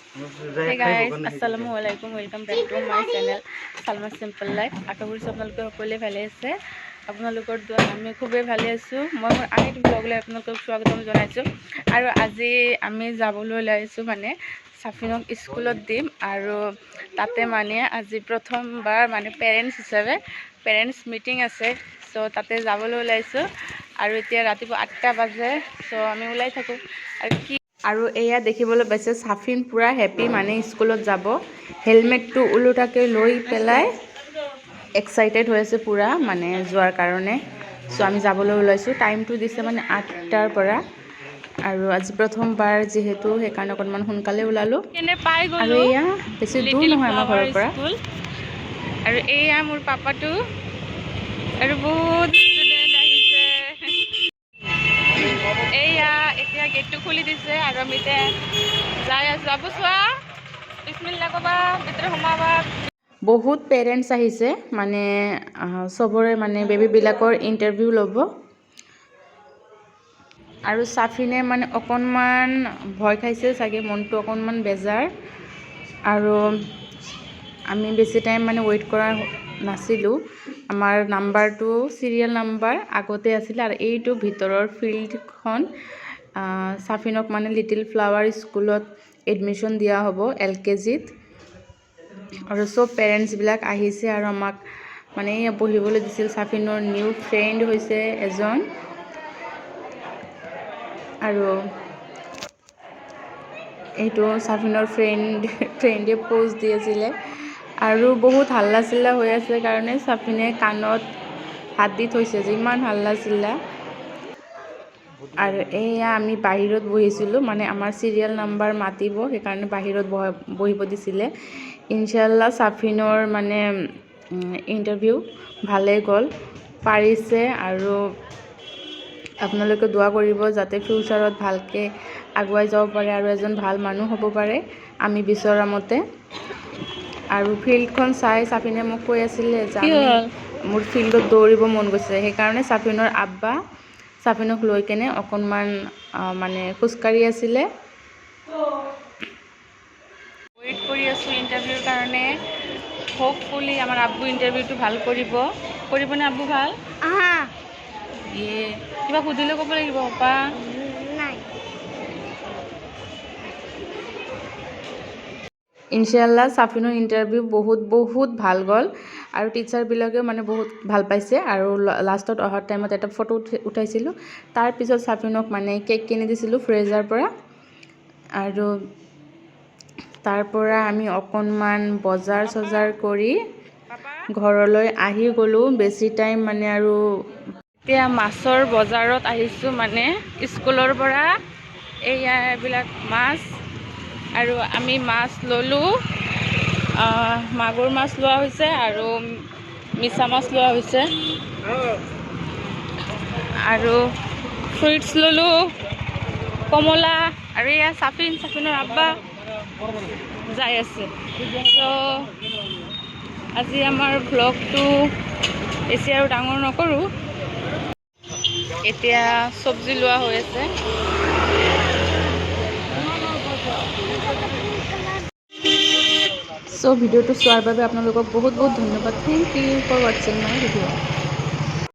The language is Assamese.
Hey guys, assalamu alaikum. Welcome back to my channel, Salma Simple Life. আশা কৰিছোঁ আপোনালোকে সকলোৱে ভালে আছে। আপোনালোকৰ দোৱাত আমি খুবেই ভালে আছোঁ। মই মোৰ আন এটি ব্লগলৈ আপোনালোকক স্বাগতম জনাইছোঁ। আৰু আজি আমি যাবলৈ ওলাইছোঁ, মানে চাফিনক স্কুলত দিম আৰু তাতে মানে আজি প্ৰথমবাৰ মানে পেৰেণ্টছ হিচাপে পেৰেণ্টছ মিটিং আছে। চ' তাতে যাবলৈ ওলাইছোঁ আৰু এতিয়া ৰাতিপুৱা 8টা বাজে। চ' আমি ওলাই থাকোঁ আৰু কি আৰু এয়া দেখিবলৈ পাইছে, চাফিন পূৰা হেপী, মানে স্কুলত যাব। হেলমেটটো ওলোটাকৈ লৈ পেলাই এক্সাইটেড হৈ আছে পূৰা মানে যোৱাৰ কাৰণে। চ' আমি যাবলৈ ওলাইছোঁ। টাইমটো দিছে মানে 8টাৰ পৰা আৰু আজি প্ৰথমবাৰ যিহেতু, সেইকাৰণে অকণমান সোনকালে ওলালোঁ। কেনে পাই আৰু গ'লো। এয়া বেছি দূৰ লিটিল নহয় আমাৰ ফ্লাৱাৰ ঘৰৰ পৰা। স্কুল। আৰু এয়া মোৰ পাপাটো আৰু বহুত ষ্টুডেণ্ট আহিছে। এয়া এতিয়া গেটটো খুলি দিছে আৰু আমি এতিয়া যাই আছোঁ। আবু, চোৱা, বিছমিল্লা ক'বা, ভিতৰত সোমাবা। বহুত পেৰেণ্টছ আহিছে, মানে চবৰে মানে বেবীবিলাকৰ ইণ্টাৰভিউ ল'ব। আৰু চাফিনে মানে অকণমান ভয় খাইছে চাগে, মনটো অকণমান বেজাৰ। আৰু আমি বেছি টাইম মানে ৱেইট কৰা নাছিলোঁ। আমাৰ নাম্বাৰটো, চিৰিয়েল নাম্বাৰ আগতে আছিলে। আৰু এইটো ভিতৰৰ ফিল্ডখন। চাফিনক মানে লিটিল ফ্লাৱাৰ স্কুলত এডমিশ্যন দিয়া হ'ব এলকেজিত। আৰু চব পেৰেণ্টছবিলাক আহিছে আৰু আমাক মানে এয়া বহিবলৈ দিছিল। চাফিনৰ নিউ ফ্ৰেণ্ড হৈছে এজন আৰু এইটো চাফিনৰ ফ্ৰেণ্ডে প'জ দি আছিলে। আৰু বহুত হাল্লা চিল্লা হৈ আছে কাৰণে চাফিনে কাণত হাত দি থৈছে যে ইমান হাল্লা চিল্লা। আৰু এয়া আমি বাহিৰত বহিছিলোঁ, মানে আমাৰ চিৰিয়েল নাম্বাৰ মাতিব, সেইকাৰণে বাহিৰত বহিব দিছিলে। ইনশাল্লাহ চাফিনৰ মানে ইণ্টাৰভিউ ভালেই গ'ল, পাৰিছে। আৰু আপোনালোকে দোৱা কৰিব যাতে ফিউচাৰত ভালকৈ আগুৱাই যাব পাৰে আৰু এজন ভাল মানুহ হ'ব পাৰে আমি বিচৰা মতে। আৰু ফিল্ডখন চাই চাফিনে মোক কৈ আছিলে যে কি আমি হ'ল? মোৰ ফিল্ডত দৌৰিব মন গৈছে। সেইকাৰণে চাফিনৰ আব্বা চাফিনক লৈ কেনে অকণমান মানে খোজকাঢ়ি আছিলে। ৱেইট কৰি আছোঁ ইণ্টাৰভিউৰ কাৰণে। হোপফুলি আমাৰ আব্বু ইণ্টাৰভিউটো ভাল কৰিব। কৰিবনে আব্বু ভাল? ইয়ে, কিবা সুধিলে ক'ব লাগিব পাপা। নাই। ইনশাল্লাহ চাফিনৰ ইণ্টাৰভিউ বহুত বহুত ভাল গ'ল আৰু টিচাৰবিলাকেও মানে বহুত ভাল পাইছে। আৰু লাষ্টত অহাৰ টাইমত এটা ফটো উঠাইছিলোঁ। তাৰপিছত চাফিনক মানে কেক কিনি দিছিলোঁ ফ্ৰেজাৰ পৰা। আৰু তাৰ পৰা আমি অকণমান বজাৰ চজাৰ কৰি পাপা। ঘৰলৈ আহি গ'লোঁ। বেছি টাইম মানে আৰু এতিয়া মাছৰ বজাৰত আহিছোঁ, মানে স্কুলৰ পৰা। এইয়া এইবিলাক মাছ আৰু আমি মাছ ল'লোঁ। মাগুৰ মাছ লোৱা হৈছে আৰু মিছা মাছ লোৱা হৈছে আৰু ফ্ৰুইটছ ল'লোঁ, কমলা। আৰু এয়া চাফিন, চাফিনৰ আব্বা যাই আছে। চ' আজি আমাৰ ভ্লগটো বেছি আৰু ডাঙৰ নকৰোঁ। এতিয়া চব্জি লোৱা হৈ আছে। চ' ভিডিঅ'টো চোৱাৰ বাবে আপোনালোকক বহুত বহুত ধন্যবাদ। Thank you for watching my video.